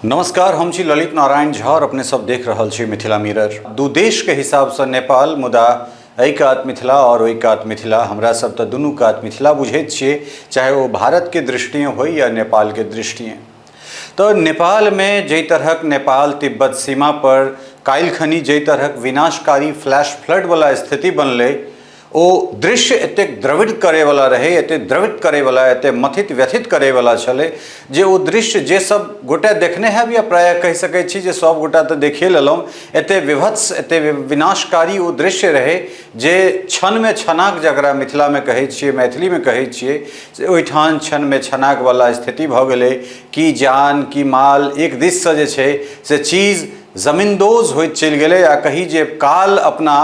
नमस्कार, हम छी ललित नारायण झा और अपने सब देख रहल छी मिथिला मिरर। दू देश के हिसाब से नेपाल, मुदा एहि कात मिथिला और ओहि कात मिथिला, हमरा सब तऽ दुनू कात मिथिला बुझैत छियै, चाहे ओ भारत के दृष्टिए होय या नेपाल के दृष्टिए। तऽ नेपाल में जाहि तरहक नेपाल तिब्बत सीमा पर काल्हि खनी जाहि तरहक विनाशकारी फ्लैश फ्लड वाला स्थिति बनलै, ओ दृश्य एतेक द्रवित करैवला रहै, एतेक द्रवित करैवला, एतेक मथित व्यथित करैवला छलै जे ओ दृश्य जे सब गोटे देखने हैब या प्रायः कहि सकै छी जे सब गोटा तऽ देखिए लेलहुँ, एतेक विभत्स एतेक विनाशकारी ओ दृश्य रहै जे क्षणमे छनाक, जकरा मिथिलामे कहै छियै, मैथिलीमे कहै छियै, से ओहिठाम क्षणमे छनाकवला स्थिति भऽ गेलै। की जान की माल, एक दिससँ जे छै से चीज जमींदोज होइत चलि गेलै आ कही जे काल अपना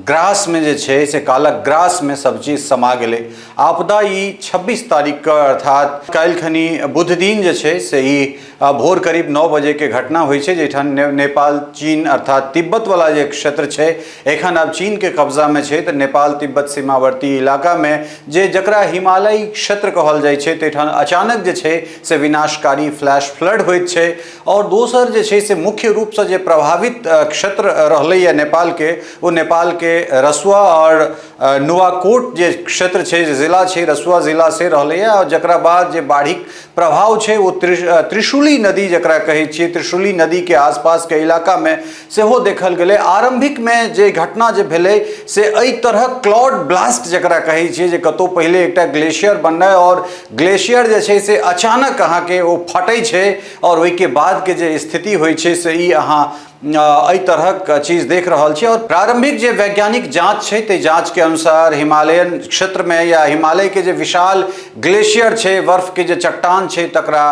ग्रासमे जे छै से कालक ग्रासमे सब चीज समा गेलै। आपदा ई 26 तारीखके अर्थात काल्हि खनी बुध दिन जे छै से ई भोर करीब 9 बजेके घटना होइ छै, जाहिठाम नेपाल चीन अर्थात तिब्बतवला जे क्षेत्र छै एखन आब चीनके कब्जामे छै, तऽ नेपाल तिब्बत सीमावर्ती इलाकामे जे जकरा हिमालयी क्षेत्र कहल जाइ छै ताहिठाम अचानक जे छै से विनाशकारी फ्लैश फ्लड होइत छै। और दोसर जे छै से मुख्य रूपसँ जे प्रभावित क्षेत्र रहलैए नेपालके, ओ नेपालके रसुआ और नुवाकोट जे क्षेत्र छै, जे जिला छै, रसुआ जिला से रहलैए। और जकरा बाद जे बाढ़िक प्रभाव छै ओ त्रिशूली नदी जकरा कहै छियै, त्रिशूली नदीके आसपासके इलाकामे सेहो देखल गेलै। आरम्भिकमे जे घटना जे भेलै से एहि तरहक क्लाउड ब्लास्ट जकरा कहै छियै, जे कतहु पहिले एकटा ग्लेशियर बनलै और ग्लेशियर जे छै से अचानक अहाँके ओ फटै छै और ओहिके बादके जे स्थिति होइ छै से ई अहाँ एहि तरहक चीज देख रहल छी। और प्रारंभिक जे वैज्ञानिक जांच छै ताहि जांचके अनुसार हिमालयन क्षेत्रमे या हिमालयके जे विशाल ग्लेशियर छै, बर्फके जे चट्टान छै, तकरा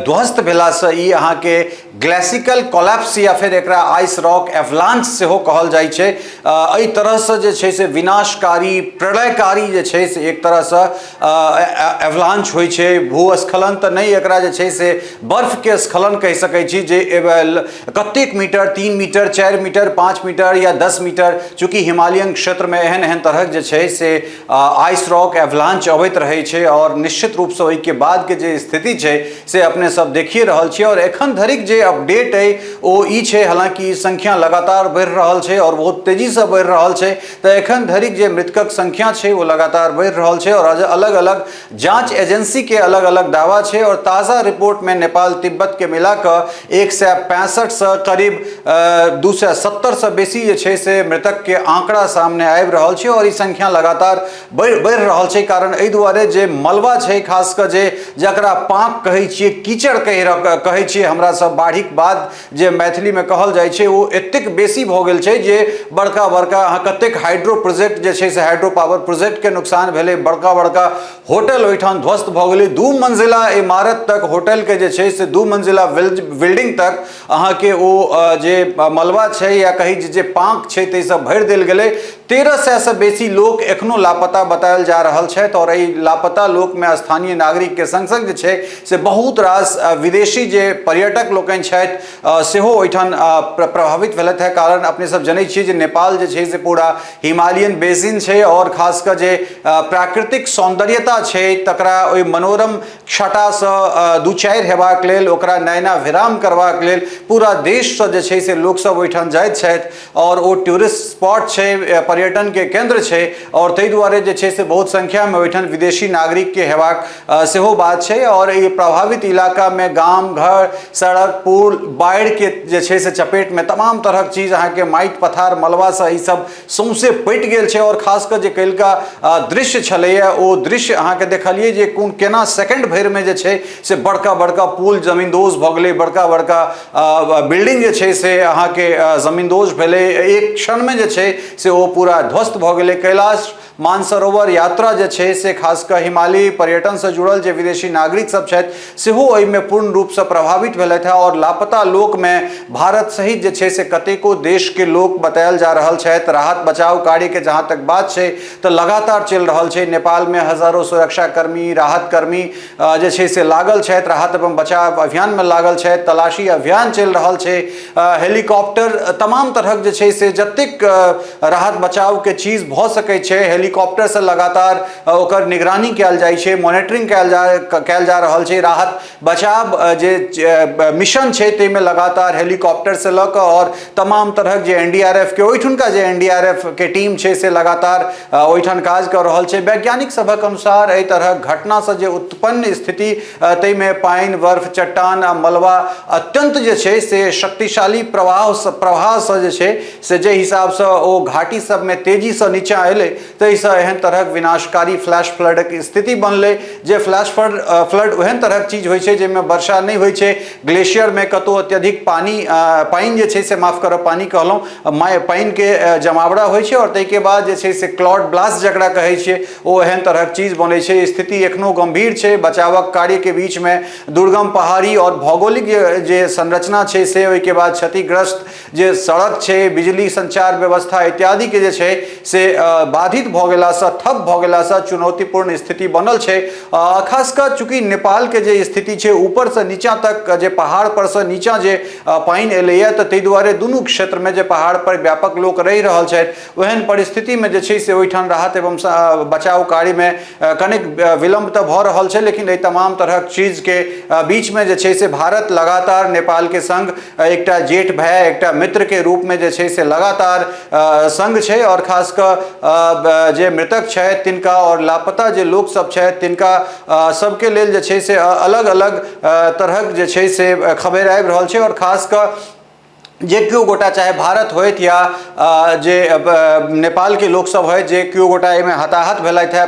ध्वस्त भेलासँ ई अहाँके ग्लेसिकल कोलैप्स या फिर एकरा आइस रॉक एवलांच सेहो कहल जाइ छै, एहि तरहसँ जे छै से विनाशकारी प्रलयकारी जे छै से एक तरहसँ एवलांच होइ छै। भूस्खलन तऽ नहि, एकरा जे छै से बर्फके स्खलन कहि सकै छी, जे कतेक मीटर, 3 मीटर, 4 मीटर, 5 मीटर या 10 मीटर, चूँकि हिमालयन क्षेत्रमे एहन एहन तरहक जे छै से आइस रॉक एवलांच अबैत रहै छै और निश्चित रूपसँ ओहिके बादके जे स्थिति छै से अपने सब देखिए रहल छियै। और एखन धरिक जे अपडेट अइ ओ ई छै, हालांकि ई संख्या लगातार बढ़ि रहल छै और बहुत तेजीसँ बढ़ि रहल छै, तऽ एखन धरिक जे मृतकक संख्या छै ओ लगातार बढ़ि रहल छै और अलग अलग जांच एजेंसी के अलग अलग दावा छै। और ताज़ा रिपोर्ट में नेपाल तिब्बत के मिला कऽ 165 से करीब 270 से बेसी जे छै से मृतक के आंकड़ा सामने आबि रहल छै और ई संख्या लगातार बढ़ि रहल छै। कारण एहि दुआरे जे मलबा छै, खास कऽ जे जकरा पाँक कहै छियै, कीचड़ कहै छियै हमरा सब बाढ़िक बाद जे मैथिलीमे कहल जाइ छै, ओ एतेक बेसी भऽ गेल छै जे बड़का बड़का अहाँ कतेक हाइड्रो प्रोजेक्ट जे छै से हाइड्रो पावर प्रोजेक्टके नुकसान भेलै, बड़का बड़का होटल ओहिठाम ध्वस्त भऽ गेलै, 2 मंजिला इमारत तक होटलके जे छै से 2 मंजिला बिल्डिंग तक अहाँके ओ जे मलबा छै या कही जे पाँक छै ताहिसँ भरि देल गेलै। 1300 से बेसी लोक एखनो लापता बतायल जा रहल छथि और एहि लापता लोकमे स्थानीय नागरिकके संग संग जे छै से बहुत रास विदेशी जे पर्यटक लोकनि छथि सेहो ओहिठाम प्रभावित भेलथि है। कारण अपने सब जनै छियै जे नेपाल जे छै से पूरा हिमालयन बेसिन छै और खास कऽ जे प्राकृतिक सौन्दर्यता छै तकरा ओहि मनोरम छटासँ दू चारि हेबाक लेल, ओकरा नयनाभिराम करबाक लेल पूरा देशसँ जे छै से लोकसभ ओहिठाम जाइत छथि और ओ टूरिस्ट स्पॉट छै, पर्यटनके केन्द्र छै और ताहि दुआरे जे छै से बहुत संख्यामे ओहिठाम विदेशी नागरिकके हेबाक सेहो बात छै। और ई प्रभावित इलाकामे गाम घर, सड़क, पुल बाढ़िके जे छै से चपेटमे तमाम तरहक चीज अहाँके माटि पथार मलबासँ ई सब सौंसे पटि गेल छै। और खास कऽ जे काल्हिका दृश्य छलैए ओ दृश्य अहाँके देखलियै जे कोन केना सेकंड भरिमे जे छै से बड़का बड़का पुल जमींदोज भऽ गेलै, बड़का बड़का बिल्डिंग जे छै से अहाँके जमींदोज भेलै, एक क्षणमे जे छै से ओ पूरा ध्वस्त भऽ गेलै। कैलाश मानसरोवर यात्रा जे छै से खास कऽ हिमालयी पर्यटनसँ जुड़ल जे विदेशी नागरिक सब छथि सेहो एहिमे पूर्ण रूपसँ प्रभावित भेलथि हँ। और लापता लोकमे भारत सहित जे छै से कतेको देशके लोक बतायल जा रहल छथि। राहत बचाव कार्यके जहाँ तक बात छै तऽ लगातार चलि रहल छै। नेपालमे हजारो सुरक्षाकर्मी, राहतकर्मी जे छै से लागल छथि, राहत एवं बचाव अभियानमे लागल छथि, तलाशी अभियान चलि रहल छै, हेलीकॉप्टर तमाम तरहक जे छै से जतेक राहत बचाव बचावके चीज भऽ सकै छै। हेलीकॉप्टरसँ लगातार ओकर निगरानी कयल जाइ छै, मॉनिटरिंग कयल जा रहल छै। राहत बचाव जे मिशन छै ताहिमे लगातार हेलीकॉप्टरसँ लऽ कऽ आओर तमाम तरहक जे NDRF के ओहिठुनका जे NDRF के टीम छै से लगातार ओहिठाम काज कऽ रहल छै। वैज्ञानिक सभक अनुसार एहि तरहक घटनासँ जे उत्पन्न स्थिति ताहिमे पानि, बर्फ, चट्टान आ मलबा अत्यंत जे छै से शक्तिशाली प्रवाहसँ जे छै से जाहि हिसाबसँ ओ घाटी सबमे तेजीसँ नीचाँ एलै, ताहिसँ एहन तरहक विनाशकारी फ्लैश फ्लडक स्थिति बनलै। जे फ्लैश फ्लड ओहन तरहक चीज होइ छै जाहिमे वर्षा नहि होइ छै, ग्लेशियरमे कतहु अत्यधिक पानि जे छै से, माफ करब पानि कहलहुँ, पानिके जमावड़ा होइ छै आओर ताहिके बाद जे छै से क्लाउड ब्लास्ट जकरा कहै छियै ओ एहन तरहक चीज बनै छै। स्थिति एखनो गम्भीर छै। बचावक कार्यके बीचमे दुर्गम पहाड़ी आओर भौगोलिक जे संरचना छै से ओहिके बाद क्षतिग्रस्त जे सड़क छै, बिजली संचार व्यवस्था इत्यादिके जे छै से बाधित भऽ गेलासँ, ठप भऽ गेलासँ चुनौतीपूर्ण स्थिति बनल छै। खास कऽ चूँकि नेपालके जे स्थिति छै ऊपरसँ नीचाँ तक जे पहाड़ परसँ नीचाँ जे पानि एलैए, तऽ ताहि दुआरे दुनू क्षेत्रमे जे पहाड़ पर व्यापक लोक रहि रहल छथि ओहन परिस्थितिमे जे छै से ओहिठाम राहत एवं बचाव कार्यमे कनेक विलम्ब तऽ भऽ रहल छै। लेकिन एहि तमाम तरहक चीजके बीचमे जे छै से भारत लगातार नेपालके संग एकटा जेठ भाय, एकटा मित्रके रूपमे जे छै से लगातार संग छै आओर खास कऽ जे मृतक छथि तिनका आओर लापता जे लोकसभ छथि तिनका सबके लेल जे छै से अलग अलग तरहक जे छै से खबरि आबि रहल छै। आओर खास कऽ जे केओ गोटा चाहे भारत होथि या जे नेपालके लोकसभ होथि, जे केओ गोटा एहिमे हताहत भेलथि है,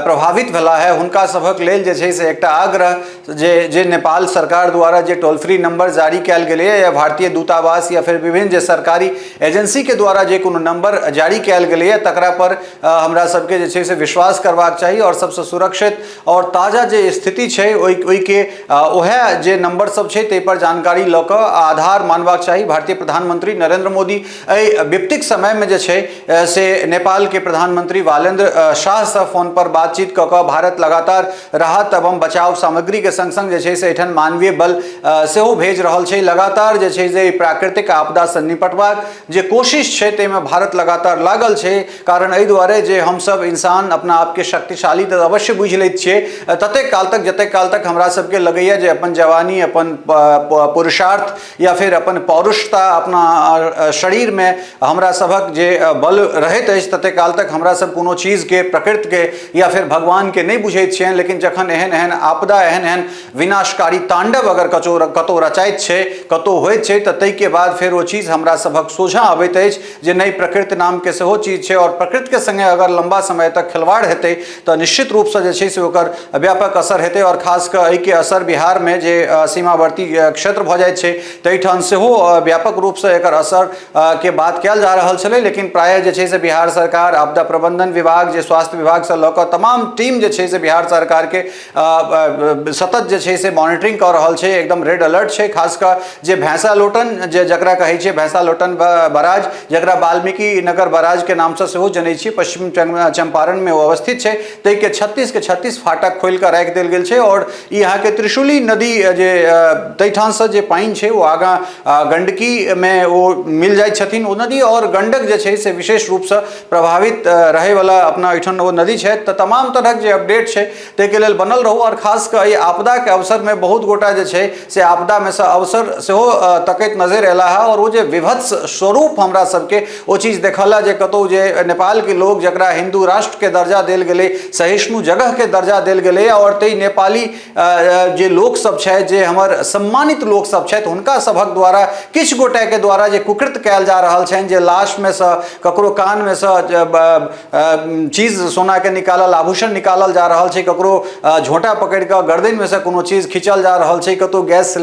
प्रभावित भेला है, हुनका सभक लेल जे छै से एकटा आग्रह जे जे नेपाल सरकार द्वारा जे टोल फ्री नंबर जारी कयल गेलैए या भारतीय दूतावास या फिर विभिन्न जे सरकारी एजेंसीके द्वारा जे कोनो नंबर जारी कयल गेलैए तकरा पर हमरा सबके जे छै से विश्वास करबाक चाही आओर सबसँ सुरक्षित आओर ताजा जे स्थिति छै ओहिके उएह जे नंबर सब छै ताहि पर जानकारी लऽ कऽ आधार मानबाक चाही। भारतीय प्रधानमंत्री नरेंद्र मोदी एहि विपत्तिक समयमे जे छै से नेपालके प्रधानमंत्री बालेन्द्र शाहसँ फोन पर बातचीत कऽ कऽ भारत लगातार राहत एवं बचाव सामग्रीके संग संग जे छै से एहिठाम मानवीय बल सेहो भेज रहल छै। लगातार जे छै से प्राकृतिक आपदासँ निपटबाक जे कोशिश छै ताहिमे भारत लगातार लागल छै। कारण एहि दुआरे जे हमसभ इंसान अपना आपके शक्तिशाली तऽ अवश्य बुझि लैत छियै ततेक काल तक जतेक काल तक हमरा सबके लगैए जे अपन जवानी, अपन पुरुषार्थ या फिर अपन पौरुषता अपना शरीरमे हमरा सभक जे बल रहैत अछि ततेक काल तक हमरा सब कोनो चीजके, प्रकृतिके या फिर भगवानके नहि बुझैत छियनि। लेकिन जखन एहन एहन आपदा, एहन एहन विनाशकारी तांडव अगर कतौ रचाइत छै, कतौ होइत छै, तऽ ताहिके बाद फेर ओ चीज हमरा सभक सोझाँ अबैत अछि जे नहि, प्रकृति नामके सेहो चीज छै आओर प्रकृतिके सङ्गे अगर लम्बा समय तक खिलवाड़ हेतै तऽ निश्चित रूपसँ जे छै से ओकर व्यापक असर हेतै। आओर खास कऽ एहिके असर बिहारमे जे सीमावर्ती क्षेत्र भऽ जाइत छै ताहिठाम सेहो व्यापक रूपसँ एकर असर के बात कयल जा रहल छलै। लेकिन प्रायः जे छै से बिहार सरकार, आपदा प्रबंधन विभाग, जे स्वास्थ्य विभागसँ लऽ कऽ तमाम टीम जे छै से बिहार सरकारके सतत जे छै से मॉनिटरिंग कऽ रहल छै, एकदम रेड अलर्ट छै। खास कऽ जे भैंसा लोटन जे जकरा कहै छै भैंसा लोटन बराज, जकरा वाल्मीकि नगर बराजके नामसँ सेहो जनै छियै, पश्चिम चंपारणमे ओ अवस्थित छै, ताहिके 36 के 36 फाटक खोलि कऽ राखि देल गेल छै। आओर ई अहाँके त्रिशूली नदी जे ताहिठामसँ जे पानि छै ओ आगाँ गंडकीमे ओ मिल जाइ छथिन ओ नदी, आओर गंडक जे छै से विशेष रूपसँ प्रभावित रहैवला अपना ओहिठाम ओ नदी छै। तऽ तमाम तरहक जे अपडेट छै ताहिके लेल बनल रहू। आओर खास कऽ एहि आपदाके अवसरमे बहुत गोटा जे छै से आपदामे सँ अवसर सेहो तकैत नजरि अयला हँ आओर ओ जे विभत्स स्वरूप हमरा सबके ओ चीज देखला जे कतहु जे नेपालके लोक जकरा हिन्दू राष्ट्रके दर्जा देल गेलै, सहिष्णु जगहके दर्जा देल गेलै, आओर ताहि नेपाली जे लोकसब छथि, जे हमर सम्मानित लोकसब छथि, हुनका सभक द्वारा किछु गोटेके द्वारा जे कुकृत्य कयल जा रहल छनि, जे लाशमे सँ ककरो कानमे सँ चीज सोनाके निकालल, आभूषण निकालल जा रहल छै, ककरो झोंटा पकड़ि कऽ गर्दनिमे सँ कोनो चीज खींचल जा रहल छै, कतहु गैस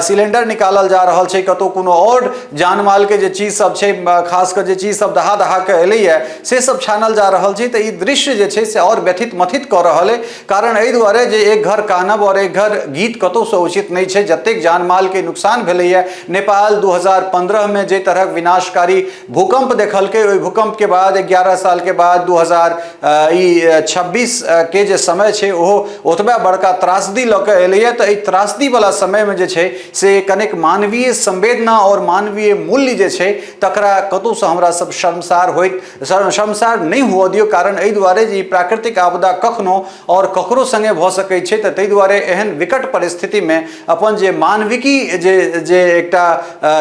सिलेंडर निकालल जा रहल छै, कतहु कोनो आओर जान मालके जे चीज सब छै, खास कऽ जे चीज सब दहा दहा कऽ एलैए से सब छानल जा रहल छै। तऽ ई दृश्य जे छै से आओर व्यथित मथित कऽ रहल अइ। कारण एहि दुआरे जे एक घर कानब आओर एक घर गीत कतहुसँ उचित नहि छै। जतेक जान मालके नेपालके नुकसान भेलैए, नेपाल 2015 मे जे तरहक विनाशकारी भूकंप देखलकै, ओहि भूकंपके बाद 11 सालके बाद 2026 के जे समय छै ओहो ओतबे बड़का त्रासदी लऽ कऽ एलैए। तऽ एहि त्रासदीवला समयमे जे छै से कनेक मानवीय संवेदना आओर मानवीय मूल्य जे छै तकरा कतहुसँ हमरा सब शर्मसार होइत शर्मसार नहि हुअ दियौ। कारण एहि दुआरे जे ई प्राकृतिक आपदा कखनो आओर ककरो सङ्गे भऽ सकै छै। तऽ ताहि दुआरे एहन विकट परिस्थितिमे अपन जे मानविकी जे जे एकटा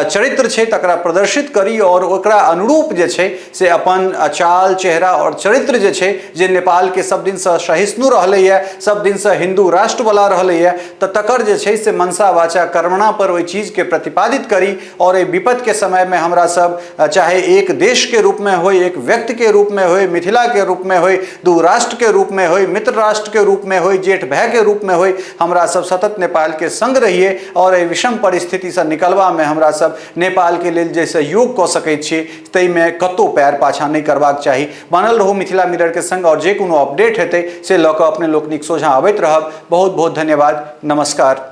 चरित्र छै तकरा प्रदर्शित करी आओर ओकरा अनुरूप जे छै से अपन चाल चेहरा आओर चरित्र जे छै, जे नेपालके सब दिनसँ सहिष्णु रहलैए, सब दिनसँ हिन्दू राष्ट्रवला रहलैए, तऽ तकर जे छै से मनसा वाचा कर्मणा पर ओहि चीजके प्रतिपादित करी। आओर एहि विपदके समयमे हमरा सब चाहे एक देशके रूपमे होइ, एक व्यक्तिके रूपमे होइ, मिथिलाके रूपमे होइ, दू राष्ट्रके रूपमे होइ, मित्र राष्ट्रके रूपमे होइ, जेठ भायके रूपमे होइ, हमरा सब सतत नेपालके संग रहिए आओर एहि विषम परिस्थितिसँ निकलबामे हमरा सब नेपालके लेल जे सहयोग कऽ सकै छी ताहिमे कतहु पैर पाछाँ नहि करबाक चाही। बनल रहू मिथिला मिररके संग आओर जे कोनो अपडेट हेतै से लऽ कऽ अपने लोकनिक सोझाँ अबैत रहब। बहुत बहुत धन्यवाद, नमस्कार।